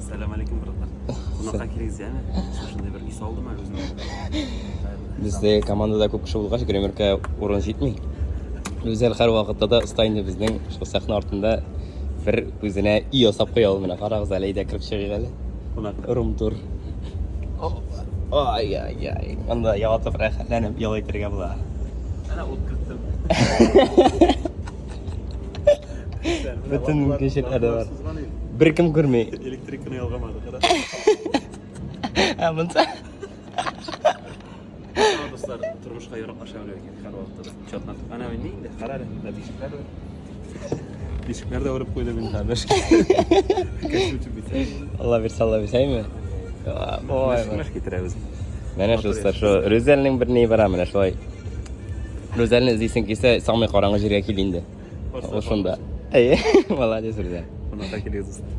Сәлам алейкум, братлар. Кунакка килегез, яме. Шушындый бер ис алдым әле үземә. Бездә командада күп кеше булгач, гримерка урын җитми. Рүзәл һәрвакытта да оста инде безнең шул сәхнә артында бер үзенә өй ясап куя ул менә. Карагыз әле, әйдә кереп чыгыйк әле. Кунак. Рум-тур. Ай-ай-ай. Анда ятып рәхәтләнеп ял итәргә була. Әнә ут керттем. Бөтен мөмкинчелекләр дә бар. Беркем күрми. Электриканы ялгамады, кара. Ә монысы? Дуслар, тормышка яраклаша белү икән һәрвакытта да. Чатнап. Әнә мин инде, кара әле, монда бишекләр бар. Бишекләр дә үреп куйды мин хәзер. Костюм бит. Алла бирсә, Алла бирсә, әйме? Ой, Мәш китерәбез. Менә шул дуслар, шул Рүзәлнең бер ни бар менә шулай. Рүзәлне эзлисең килсә, самый караңгы җиргә кил инде. Ул шунда. Әйе, молодец, Рүзәл. Кунакка килегез, дуслар.